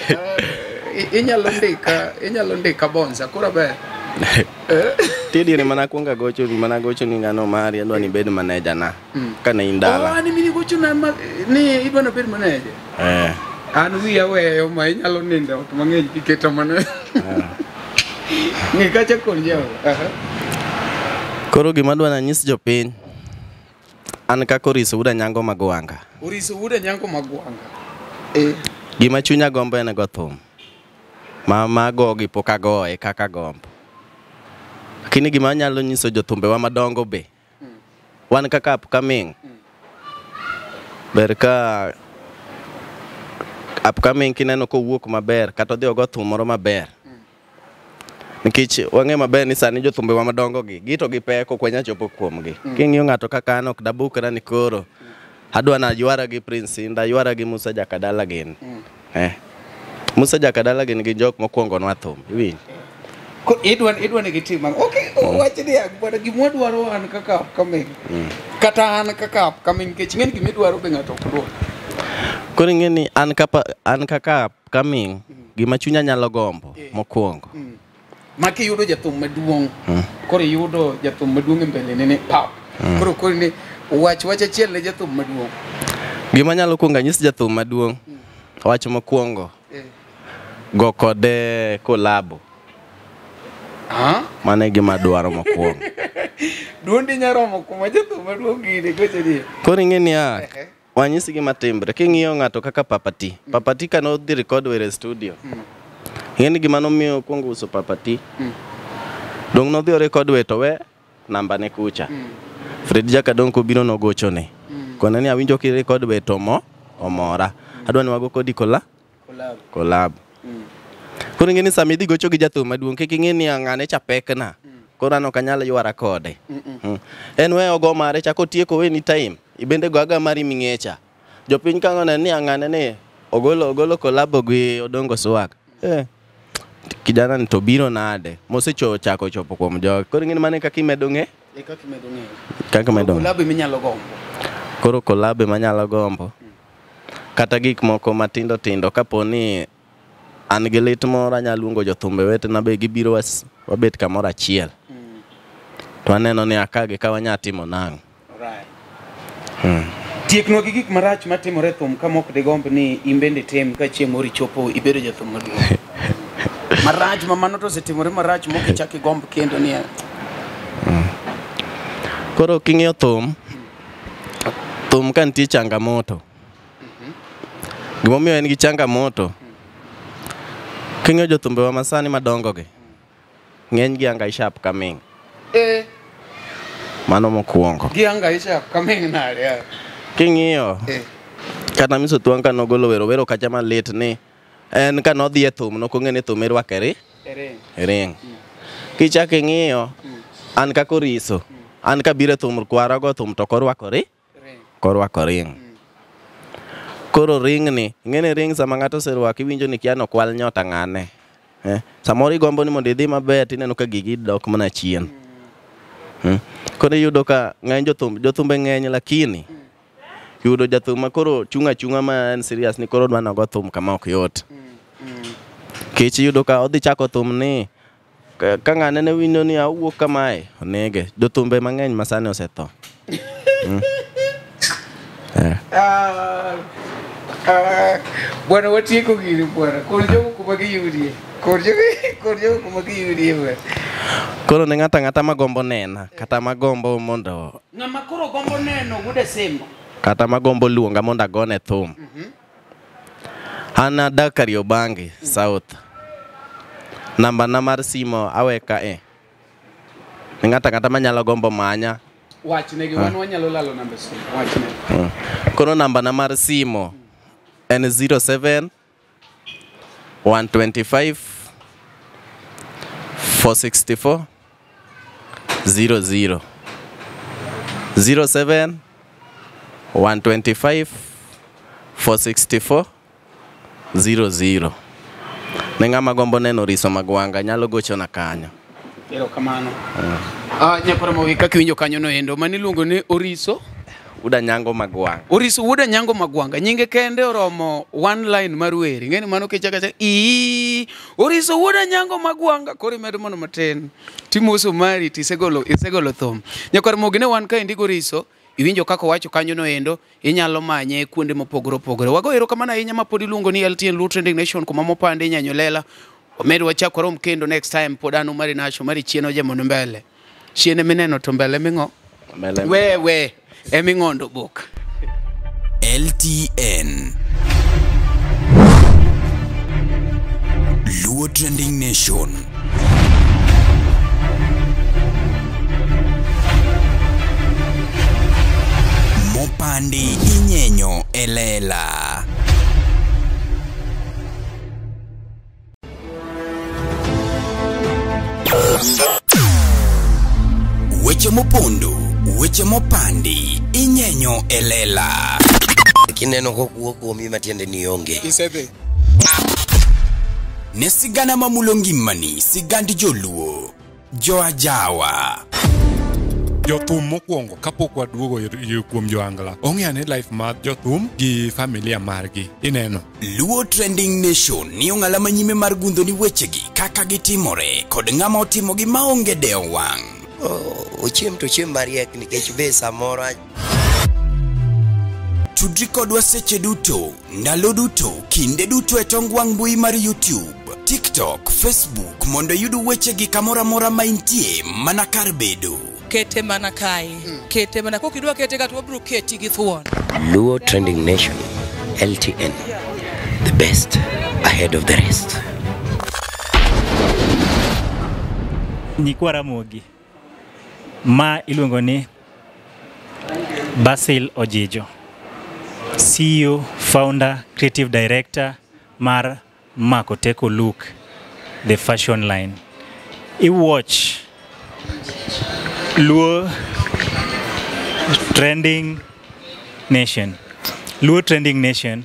inyalo ndika bonza koro ber. Nitie diere mana kuongo agochoni mana gochoni ng'ano mari adwa ni ibed manager na kane in Oh, dala. an mini gochona ma ni idwa nabed manager. Eh. An wiya weyo ma inyalo nindo e ot mang'eny kiketo mana. Ng'i kacha kon jawa. Aha. Koro gima adwa nanyis jopiny an kaka Oriso wuod Anyango Magwanga. Oriso wuod Anyango Magwanga. Gima chunya gombo en go thum. Ma magogi pok agoye kaka gombo. Lakini gima anyalo nyiso jothumbewa madongo be, wan kaka upcoming, ber ka upcoming kineno kowuok maber kata odhi ogo thum moro maber. Nikech wang'e maber ni sani jothumbewa madongo gi, gito gi pek ok wanyal chopo kuomgi. King'iyo ng'ato kaka an ok dabukra ni koro adwa naywara gi Prince Indah, aywara gi Musa Jakadala gini. Eh. Musa Jakadala gin gi jok mokwongo nwa thum, iwinjo? Ko idwa ni gitim ang'o? Okay, wach ni bwana gima wadwaro an kaka upcoming. Kata an kaka upcoming nikech ing'eni gima idwaro be ng'ato ok dwar. Koro ing'e ni an kaka upcoming, gima chunya nyalo gombo mokwongo. Ma kiyudo jathum maduong', koro iyudo jathum maduong' e mbele ne ni pap. Koro ni wach wach achiel ne jathum maduong'. Gima anyalo kuongo anyis jathum maduong', wach mokwongo, go kode kolabo. Ah? Mano e gima adwaro mokwongo. Duondi nyaromo kuma jathum maduong' gini gocho ni. Koro ing'e niya, wanyisi gima timbre. King'iyo ng'ato kaka Papati, Papati kane odhi record wer e studio, ing'e ni gima nomiyo okwongo uso Papati, dong' nodhi o record wer to we namba ne kucha. Fred Jakadong kobiro nogochone. Kone ni awinjo ki record wer to mo omora. Adwa ni wago kodi Collab. collab. Koro ing'e ni sama idhi gocho gi jathum maduong' kik ing'e ni ng'ane cha pekna. Koro an ok anyal ywara kode. En we ogo mare cha kotieko weni time. Ibende go aga mari ming'e cha. Jopiny ka oneno ni ng'ane ni ogolo collabo gi Odongo Swag. Kijana ni to biro nade? Mosecho chako chopo kuom jogi. Koro ing'e ni mano e kaka imedo ng'e? E kaka imedo ng'eyo. Kaka imedo ng'e. Collab eminyalo gombo. Koro collab ema anyalo gombo. Kata gik moko matindo tindo kapo ni an gi lit moro anyalo luongo jothumbe wetena be gibiro wabet kamoro achiel. To aneno ni aka gi ka wanya timo nang'o. Right. Tieknwa gi gik marach matimore e thum ka mok digomb ni in bende tim ka chieng' moro ichopo ibedo jathum maduong'. Marach ma mano to osetimore marach mok ichak igomb kendo ni Koro king'iyo thum, thum ka nitie changamoto. Gimomiyo en gi changamoto, king'iyo jothumbewa masani madongo gi, ng'eny gi hangaisha upcoming. Mano mokwongo. Gi hangaisha upcoming nade? Ya? King'iyo, kata Miso Thuang ka nogolo wero wero kacha malit ni en ka nodhi e thum nokong'e ni thum irwako e ring. Kichako ing'iyo, an kaka Oriso, an kabiro e thum kwara go thum to korwako korwako ring. Koro ring ni, ing'e ni ring sama ng'ato oserwako iwinjo ni kia nokwal nyota ng'ane. Samoro igombo ni mondo idhi maber tineno ka gigi dok mana chien. Koro iyudo ka ng'eny jothumbe ng'eny lakini yudo jathum ma koro chung' achung'a ma en serious ni koro odwa nogo thum kama ok yot. Kech iyudo ka odhi chako thum ni ka ng'ane ne winjo ni awuok kamae onege. Jothumbe mang'eny masani osetho. Bwana watieko gini bwana. Kor jogo kuma giyudie. Kor jogo kuma giyudie bwana. Koro ne ng'ata ng'ata magombo nena kata magombo mondo ng'ama koro gombo neno wuod Asembo kata magombo luonga mondo agone thum. An adak Kariobangi South. Namba na mar simo aweka e. Ne ng'ata ng'ata manyalo gombo manya. Wachnegi wan wanyalo lalo namba simo. Wachnegi. Koro namba na mar simo en 07 125 464 00 07 125 464 00. Ne ng'ama gombo neno Oriso Magwanga nyalo gochona kanyo. Erokamano. Nyakora Mowi kaka iwinjo kanyo no endo mani iluongo ni Oriso Wuod Anyango Magwanga. Oriso Wuod Anyango Magwanga nyinge kende oromo one line mar wer. Ing'eni mano kichaka chaka ii Oriso Wuod Anyango Magwanga koro imedo mano matin. Timoso mari tisegolo isegolo thum. Nyakwar Mogi ne wan kaendi Oriso iwinjo kaka owacho kanyo no endo inyalo manye kuonde mopogore opogore. Wago erokamano ahinya ma pod iluongo ni LTN Luo Trending Nation kuma mopande inyanyo lela. Omed wachak warom kendo next time pod an Omari Nasho mari chien oje mondo mbele. Chien mineno to mbele ming'o? Wewe eming'ondo bok. LTN Luo Trending Nation. Mopandi inyenyo elela. Weche mopondo, weche mopandi, inyenyo elela. Kineno kokuo kuomi matiende ni onge. Isedhi. Ne sigana mamulo ngimani, sigand joluo, joajawa. Jothum mokwongo kapok waduogo kuom joangla ong'e ane life mar jothum gi familia margi ineno. Luo Trending Nation ni ong'ala manyime mar gundho ni wechegi kaka gitimore kod ng'ama otimogi maonge dewo wang'. Ochiem to chiem mariek nikech be samoro. Tudri kodwa seche duto, ndalo duto, kinde duto e tong wang' mbui mar YouTube, TikTok, Facebook mondo iyud wechegi kamoro amora ma intie mana kar bedo. Kete mana kae. Kete mana kokidwa kete ka to wabiro keti gi thuon. Luo Trending Nation, LTN, the best ahead of the rest. Nyikwa Ramogi ma iluongo ni Basil Ojijo, CEO, founder, creative director mar Makoteko Look, the fashion line. I watch Luo Trending Nation. Luo Trending Nation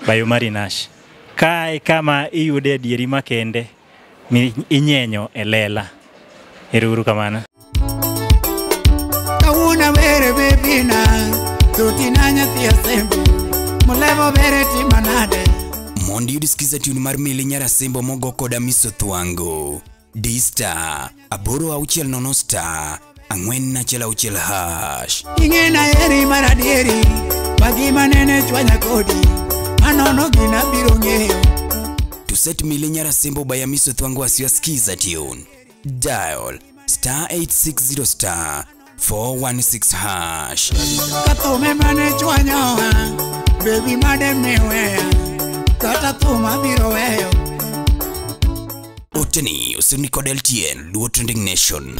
by Omari Nash. Kae kama iyude adieri makende mi inyenyo e lela. Ero kamano. Kauna were bebina, tutina nyathi asembo, mulevo bere timanade. Mondo iyud skiza tune mar Mili Nyar Asembo mogo koda Miso Thwango. D star 860 star 416 hash. Ingena eri maradieri, Wagima nene chwanya kodi manono gina biro ng'eyo. To set Millennial Asembo by Amiso Thwango as your skiza tune, dial star 860 star 416 hash. Kathume mane chwanyowa bebi made miweya kata thum abiro weyo. Oteni osirni kod LTN Luo Trending Nation.